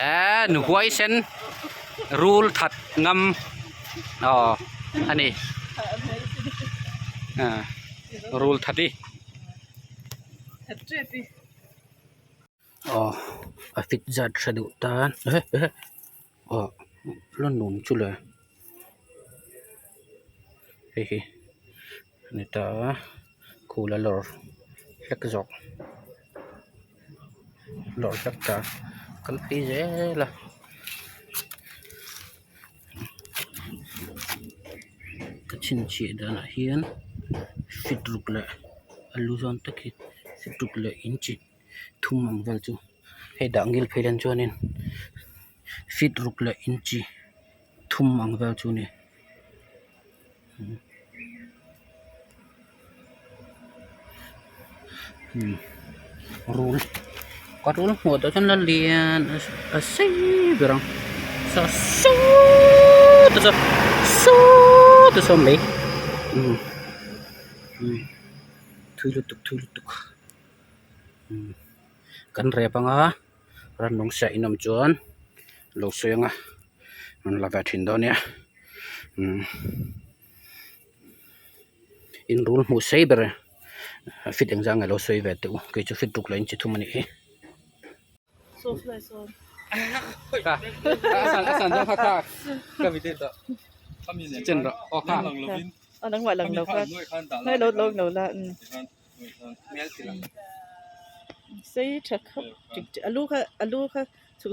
Eh nu huaisen rul that ngam aw a ni rul that i aw a fit zat hre duh tan eh eh aw la nun chu le hei hi a ni ta a khul a lawr hlek zawk lawr hlek ta kal phei zel a. Ka chhinchhiah danah hian fit ruk leh a lu zawn tak hi fit ruk leh inchi thum ang vel chu hei dah ngil phei lan chuanin fit ruk leh inchi thum ang vel chu a ni. Rul ka rul hmuh tawh chuan la lian a sei ber ang saw sawt a saw sawt a saw mai thui lutuk thui lutuk kan rep anga rannung siah in awm chuan lo sawi anga an la ve thin dawn nia in rul hmuh sei ber fit engzah nge lo sawi ve teh u kei chu fit ruk lo in chi thum a nih hi. Chhuk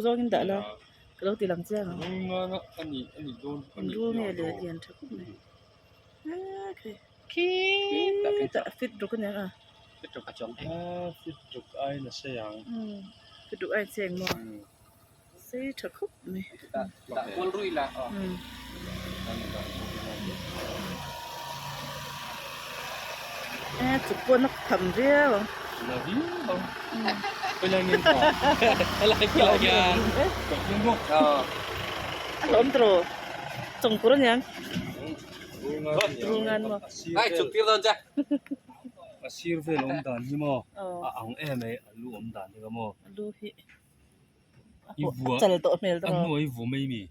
zawngin dah la ka lo ti lang chiang ang. Rul nge leh lian tha khawp mai a khi khitah fit ruk aniang a fit ruk a chuang thei fit ruk aiin a sei ang fit ruk aiin a sei ang maw sei tha khawp mai dah kual rui la aw e chuk pawh na tham viau ang. A hlawm tawh chawngkur aniang rungan maw ai chuk tir dawn che a sir vel awm dan hi maw a ang em ai a lu awm dan hi ka maw a lu hi i vua a chal tawh hmel a hnuai i vu mai mi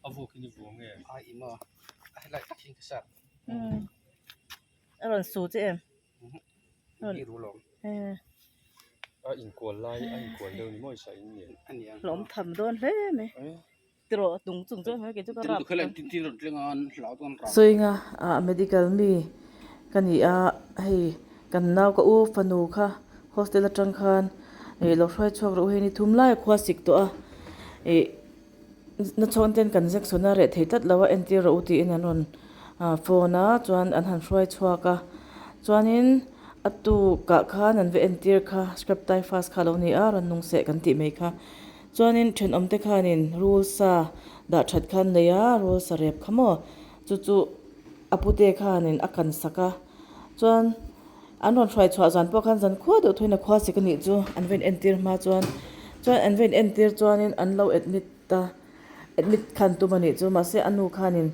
a vuak in i vu nge ai i maw a helai tak hi ka sap a rawn su che em A inkual lai a inkual deuh ni maw isa in nen. Hlawm tham dawn hle mai. Tiraw tung chung chuan hmel kei chu ka rap ta. Sawinga ah medical mi ka ni a hei kan nau ka u fanu kha hostel atang khan ih lo hruai chhuak rawh u hei ni thum lai a khua sik tawh a ih na chhawn ten kan injection a reh thei tlat lo a entir rawh u tiin an rawn phone a chuan an han hruai chhuak a chuanin a tukah khan an va entir kha scrub typhus kha a lo ni a rawn nung seh kan tih mai kha chuanin thenawm te khanin rul sa dah that kha an nei a rul sa rep kha maw chu chu a pute khanin a kan sak a chuan an rawn hruai chhuah zan pawh khan zan khua deuh thuin a khua sik a nih chu an va in entir hma chuan chuan an va in entir chuanin an lo admit a admit khan tum a nih chu mahse a nu khanin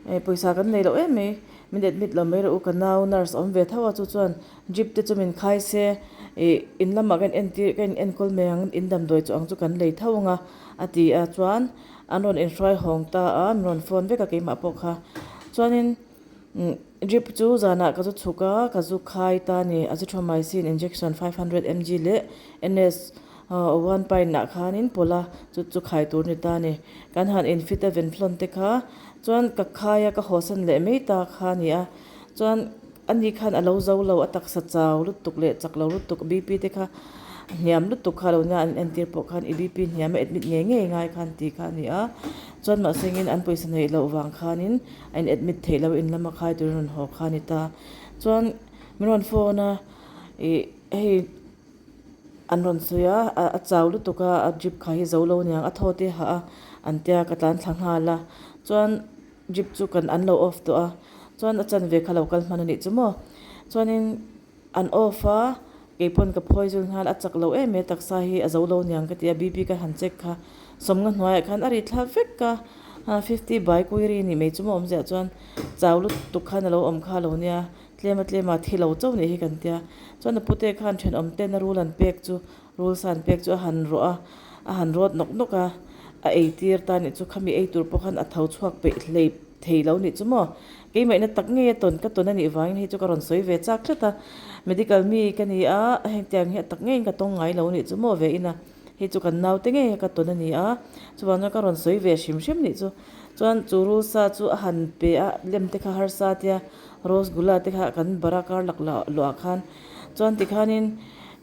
eh pawisa kan nei loh em mai min admit lo mai rawh u ka nau nurse a awm ve tho a chu chuan drip te chu min khai se ih in lamah ka in entir ka in enkawl mai ang in damdawi chu ang chu kan lei tho ang a a ti a chuan an rawn inhruai hawng ta a min rawn phone vek a keimah pawh kha chuanin. Drip chu zanah ka zu chhuk a, ka zu khai ta a ni. Azithromycin injection 500 mg leh NS one pint ah khanin pawlh a, chu chu khai tur a ni ta a ni. Kan han infit a venflon te kha chuan ka khai a, ka hawsan leh mai ta kha a ni a. Chuan ani khan a lo zo lo, a taksa chau lutuk leh chak lo lutuk BP te kha hniam lutuk kha lo nia an entir pawh khan i BP hniam a admit ngei ngei ngai khan tih kha a ni a. Chuan mahsengin an pawisa neih loh vang khanin a in admit theih loh in lama khai turin rawn haw kha a ni ta. Chuan min rawn phone a ih hei an rawn sawi a a chau lutuk a a drip kha hi zo lo aniang a thaw te hah a an tia ka tlan thla nghal a chuan drip chu kan an lo off tawh a chuan a chanve kha lo kal hman a nih chu maw chuanin an off a keipawn ka phawi zui nghal a chak lo em mai taksa hi a zo lo aniang ka ti a bp ka han check kha sawmnga hnuaiah khan a ri thla vek a 50 by query nih mai chu maw awmziah chuan chau lutuk khan a lo awm kha lo nia. Tlema tlema thi lo chauh nih hi kan tia. Chuan a pute khan thenawm ten a rul an pek chu rul sa an pek chu a han rawh a, a han rawt nawk nawk a, a ei tir ta nih chu khami ei tur pawh khan a tho chhuak peih hlei thei lo nih chu maw. Keimahna tak ngei a tawn ka tawn a nih vangin hei chu ka rawn sawi ve chak tlat a. Medical mi ka ni a, hengtiang hi a tak ngeiin ka tawng ngai lo nih chu maw ve ina. Hei chu kan naute ngei a ka tawn a ni a, chuvang chuan ka rawn sawi ve hrim hrim nih chu. Chuan chu rul sa chu a han pe a, lem te kha harsa tia rose gula te kha kan bara kar lak luah khan chuan tikhanin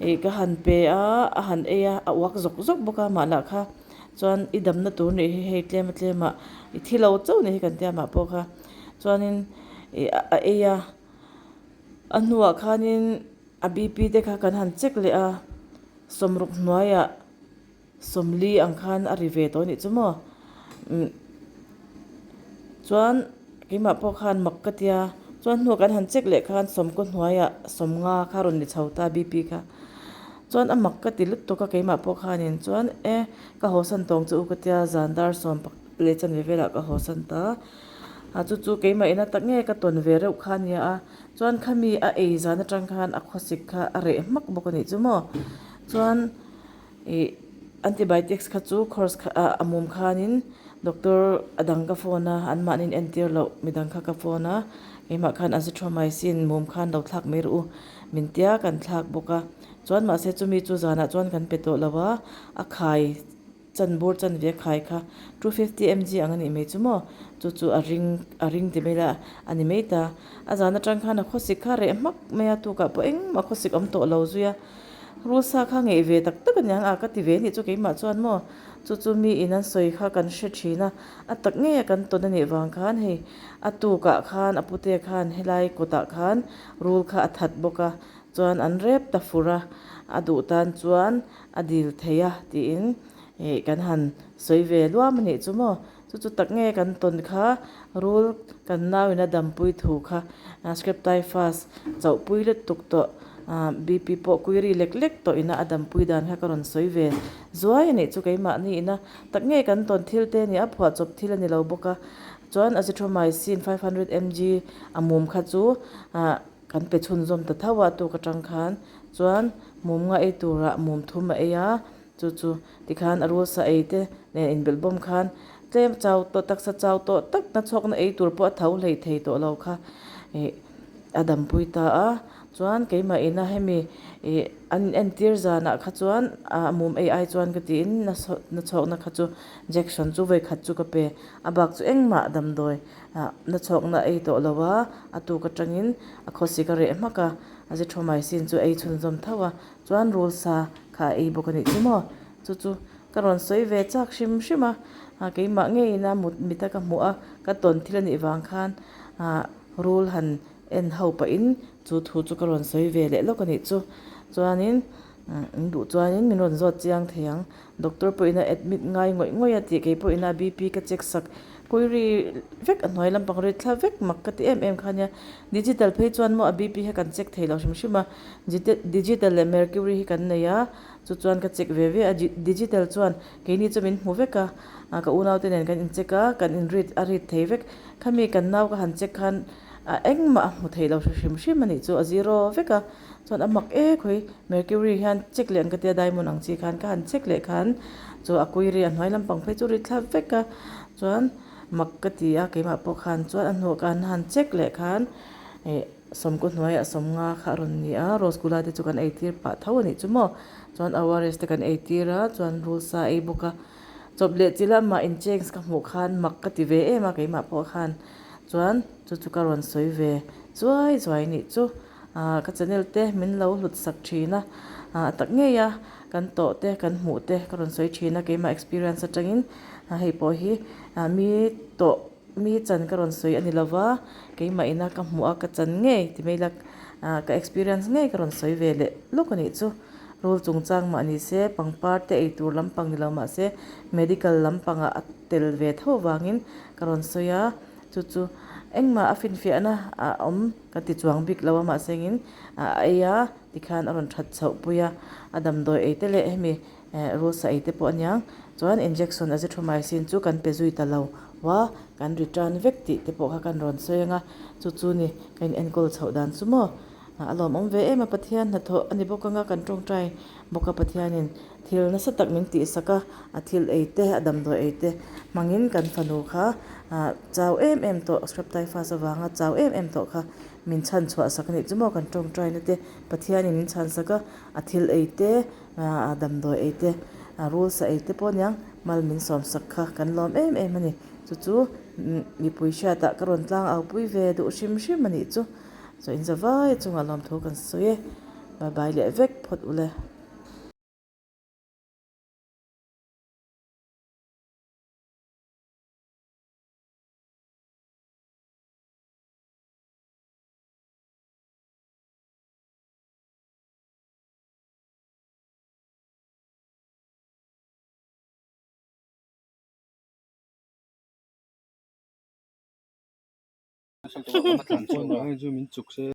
ih ka han pe a, a han ei a, a uak zawk zawk bawk a mah lah kha chuan i damna tur nih hi hei tlem a tlem ah i thi lo chauh nih hi kan tia mah pawh kha chuanin ih a ei a, a hnuah khanin a bp te kha kan han check leh a. Sawmruk hnuaiah sawmli ang khan a ri ve tawh anih chu maw? Umm chuan keimah pawh khan mak ka tia chuan hnuah kan han check leh khan sawmkaw hnuaiah sawmnga kha rawn ni chho ta bp kha chuan a mak ka ti lutuk a keimah pawh khanin chuan e ka hawsan tawng chu u ka tia zan dar sawm leh chanve velah ka hawsan ta a chu chu keimah ina tak nge ka tawn ve reuh kha ania a. Chuan khami a ei zan atang khan a khawsik kha a reh hmak bawk a nih chu maw. Chuan ih antibiotics kha chu course kha ah a mum khanin doctor a dang ka phone a anmahni in entir loh midang kha ka phone a keimah khan azithromycin mum khan lo thlak mai rawh u min tia kan thlak bawk a. Chuan mahse chumi chu zanah chuan kan pe tawh lo a a khai. Chanbur chanve khai kha 250 mg ang a nih mai chu maw? Chu chu a ring a ring ti mai la a ni mai ta. A zan atang khan a khawsik kha reh hmak mai a, tukah pawh engmah khawsik awm tawh lo zui a. Rulsa kha ngeih ve tak tak a niang a ka ti ve anih chu keimah chuan maw? Chu chu mi in an sawi kha kan hre thin a, a tak ngei a kan tawn a nih vang khan hei a tukah khan a pute khan helai kawtah khan rul kha a that bawk a, chuan an rep ta fur a, a duh tan chuan a dil thei a tiin ih kan han sawi ve luam a nih chu maw chu chu tak nge kan tawn kha rul kan nau in a dampui thu kha scrub typhus chauh pui lutuk tawh ah bp pawh kuiri lek lek tawh ina a dampui dan kha ka rawn sawi ve zuai a nih chu keimahni ina tak nge kan tawn thil te a ni a phuahchawp thil a ni lo bawk a chuan azithromycin 500 mg a mum kha chu ah Kan pe chhunzawm ta tho a tuk atang khan chuan mum nga ei turah mum thum a ei a, chu chu tikhan a rul sa ei te nen inbelh bawm khan tlem chau tawh taksa chau tawh tak na chhuakna ei tur pawh a tho hlei thei tawh lo kha ih a dampui ta a, chuan keimah ina hemi ih an entir zanah kha chuan a mum ei ai chuan ka tiin na chhuakna kha chu jection chu vawikhat chu ka pe a bak chu engmah damdawi. Ah na chhawkna ei tawh lo a, a tuk atangin a khawsik a reh hmak a, azithromycin chu ei chhunzawm tho a, chuan rul sa kha a ei bawk a nih chu maw? Chu chu ka rawn sawi ve chak hrim hrim a, ah keimah ngeiin a mut mit a ka hmuh a, ka tawn thil a nih vang khan ah rul han en ho pahin chu thu chu ka rawn sawi ve leh lawk a nih chu. Chuanin in duh chuanin min rawn zawt chiang thei ang. Doctor pawhin a admit ngai ngawih ngawih a tih kei pawhin a BP ka check sak kuiri vek a hnuai lampang rit thla vek mak ka ti em em kha nia. Digital phei chuan maw a BP hi kan check thei lo hrim hrim a, digital leh mercury hi kan nei a, chu chuan ka check ve ve a, digital chuan keini chu min hmu vek a, ka unau te nen kan in check a, kan in read a read thei vek. Khami kan nau ka han check khan engmah a hmu thei lo hrim hrim a nih chu a zero vek a. Chuan a mak e khawi mercury hian check leh ang ka tia diamond ang chi khan ka han check leh khan chu a kuiri a hnuai lampang phei chu ri thla vek a chuan mak ka ti a keimah pawh khan chuan a hnuah ka han check leh khan ih sawmkaw hnuaiah sawmnga kha a rawn ni a rose gula te chu kan ei tir pah tho a nih chu maw chuan ors te kan ei tir a chuan rul sa a ei bawk a chawp leh chi lamah in change ka hmuh khan mak ka ti ve em a keimah pawh khan chuan chu chu ka rawn sawi ve zuai zuai a nih chu. Ahh ka channel te min lo hlut sak thin a, ahh tak ngei a kan tawh te kan hmuh te ka rawn sawi thin a keimah experience atangin hei pawh hi ah mi tawh mi chan ka rawn sawi a ni lova keimah ina ka hmuh a ka chan ngei ti mai ila ah ka experience ngei ka rawn sawi ve leh lawk a nih chu. Rul chungchang mah ni se pangpar te ei tur lampang ni lo mah se medical lampangah a tel ve tho vangin ka rawn sawi a chu chu engmah a finfiahna a awm. Ka ti chuang bik lo a mahse engin a ei a tikhan a rawn that chhoh pui a, a damdawi ei te leh hemi Eh rul sa ei te pawh aniang chuan injection azithromycin chu kan pe zui ta lo va kan return vek tih te pawh kha kan rawn sawi ang a chu chu ni ka in enkawl chhoh dan chu maw a lawmawm ve em a Pathian hnathawh a ni bawk anga kan tawngtai bawk a Pathianin thil nasa tak min tihsak a a thil ei te a damdawi ei te hmangin kan fanu kha ah chau em em tawh scrub typhus avanga chau em em tawh kha min chhan chhuah sak a nih chu maw kan tawngtai na te Pathianin min chhan sak a a thil ei te. A damdawi ei te, a rul sa ei te pawh aniang mal min sawm sak kha kan lawm em em a ni. Chu chu mipui hriatah ka rawn tlang au pui ve duh hrim hrim a nih chu. Chaw in za vai chungah lawmthu kan sawi e. Bye bye leh vek phawt ule. Min chuk se.